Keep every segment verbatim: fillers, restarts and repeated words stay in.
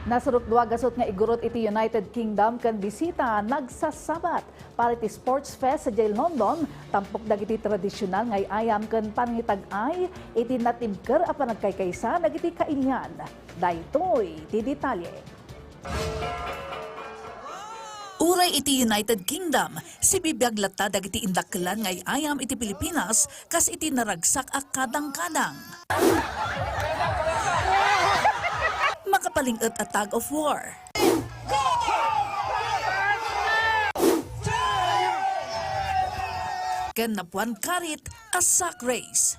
Nasurok dua gasut nga igurot iti United Kingdom ken bisita nagsasabat para iti Sports Fest sadiay London, tampok dagiti tradisional nga ay-ayam ken panangitag-ay iti natibker a panagkaykaysa dagiti kailian. Daytoy ti detalye. Uray iti United Kingdom, sibibiag latta dagiti indakkelan nga ay-ayam iti Pilipinas kas iti naragsak a kadangkadang. Makapaling-et a tug of war. Ken napuan karit a sack race.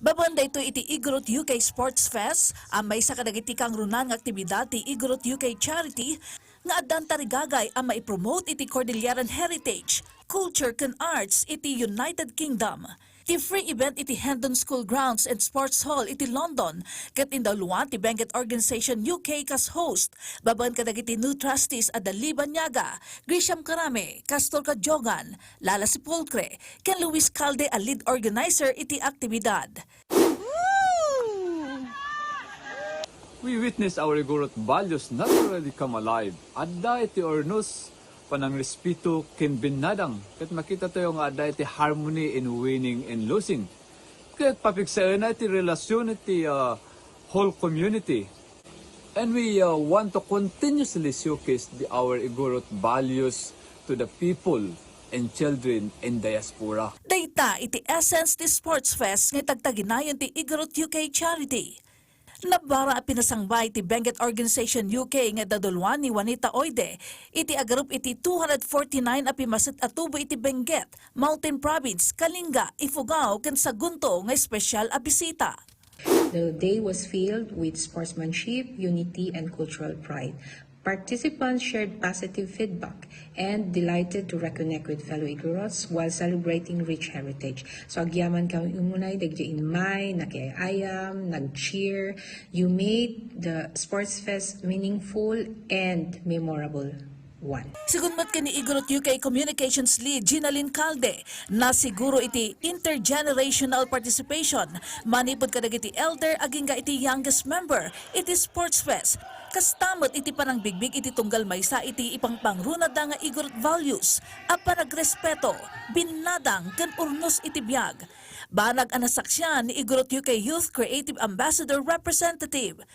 Babaen daytoy iti Igorot U K Sports Fest a maysa kadagiti kangrunan nga aktibidad ti Igorot U K Charity nga addan tarigagay a maipromote iti Cordilleran heritage, culture ken arts iti United Kingdom. Ti free event iti Hendon School Grounds and Sports Hall iti London, ket indawluan ti Benguet Organization U K kas host, babaen kadagiti new trustees a Dali Baniaga, Grisham Karame, Castor Kadiogan, Lala Sepulcre, ken Luis Calde a lead organizer iti aktibidad. We witness our Igorot values naturally come alive. Adda iti urnos, panangrespeto ken binnadang, ket makita tayo nga adda iti harmony in winning and losing. Ket papigsaena iti relasyon iti, ah, whole community. And we, uh, want to continuously showcase the, our Igorot values to the people and children in diaspora. Dayta iti essence ti Sports Fest nga itagtaginayon ti Igorot U K Charity. Nabara a pinasangbay ti Benguet Organization U K nga idaduluan ni Juanita Oide iti agarup iti two hundred forty-nine a pimaset a tubo iti Benguet, Mountain Province, Kalinga, Ifugao, ken Sagunto nga espesyal a bisita. The day was filled with sportsmanship, unity, and cultural pride. Participants shared positive feedback and delighted to reconnect with fellow Igorots while celebrating rich heritage. So, agyaman kami umunay, dagiti immay, nakiay-ayam, nag-cheer. You made the Sports Fest meaningful and memorable one. Sigun met ken ni Igorot U K Communications Lead Ginalyn Calde, nasiguro iti intergenerational participation manipud kadagiti elder agingga iti youngest member iti Sports Fest. Kasta met iti panangbigbig iti tunggal maysa iti ipangpangrunada nga Igorot values a panagrespeto, binnadang, ken urnos iti biag. Banag a nasaksian ni Igorot U K Youth Creative Ambassador Representative.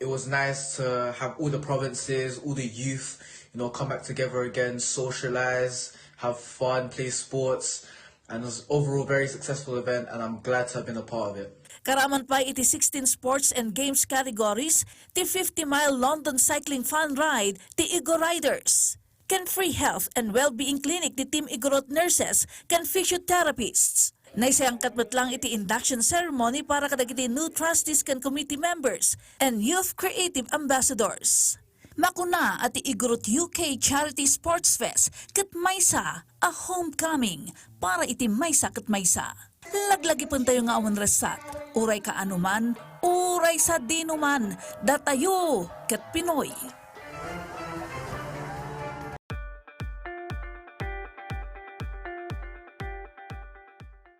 It was nice to have all the provinces, all the youth, you know, come back together again, socialize, have fun, play sports, and it was overall very successful event, and I'm glad to have been a part of it. Karaman pay iti sixteen sports and games categories ti fifty mile London cycling fun ride ti Igorot Riders. Ken free health and well-being clinic ti Team Igorot nurses ken physiotherapists. Naisayangkat met lang iti induction ceremony para kadagiti new trustees ken committee members and youth creative ambassadors. Makuna a ti Igorot U K Charity Sports Fest ket maysa a homecoming para iti maysa ket maysa. Laglagipentayo nga awan ressat, uray kaano man, uray sadino man, datayo ket Pinoy.